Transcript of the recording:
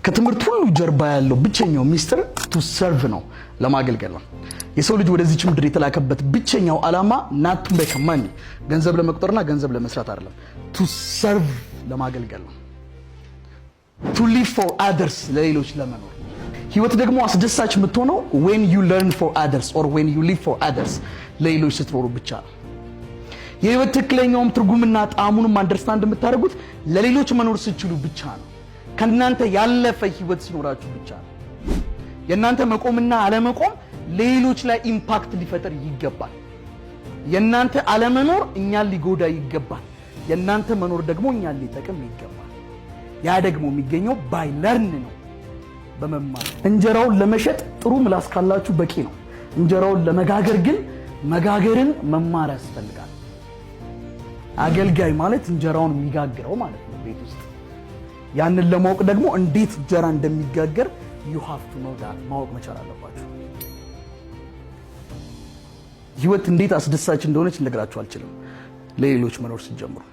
ከትምህርት ሁሉ ጀርባ ያለው ብቸኛው ሚስጥር to serve ነው፣ ለማገልገል ነው። የሰው ልጅ ወደዚች ምድር የተላከበት ብቸኛው ዓላማ not to make money፣ ገንዘብ ለመቁጠርና ገንዘብ ለመስራት አይደለም። To serve፣ ለማገልገል ነው። To live for others፣ ለሌሎች ለመኖር። ህይወት ደግሞ አስደሳች የምትሆነው when you learn for others or when you live for others፣ ለሌሎች ስትኖሩ ብቻ ነው። የህይወት ትክክለኛውም ትርጉምና ጣዕሙንም understand የምታደርጉት ለሌሎች መኖር ስትችሉ ብቻ ነው። ከእናንተ ያለፈ ህይወት ሲኖራችሁ ብቻ ነው። የእናንተ መቆምና አለመቆም ሌሎች ላይ impact ሊፈጥር ይገባል። የእናንተ አለመኖር እኛን ሊጎዳ ይገባል። የእናንተ መኖር ደግሞ እኛን ሊጠቅም ይገባል። ያ ደግሞ የሚገኘው by learn ነው፣ በመማር። እንጀራውን ለመሸጥ ጥሩ ምላስ ካላችሁ በቂ ነው። እንጀራውን ለመጋገር ግን መጋገርን መማር ያስፈልጋል። አገልጋይ ማለት እንጀራውን የሚጋግረው ማለት ነው ቤት ውስጥ። ያንን ለማወቅ ደግሞ እንዴት እንጀራ እንደሚጋገር you have to know that፣ ማወቅ መቻል አለባችሁ። ህይወት እንዴት አስደሳች እንደሆነች ልነግራችሁ አልችልም። ለሌሎች መኖር ስትጀምሩ።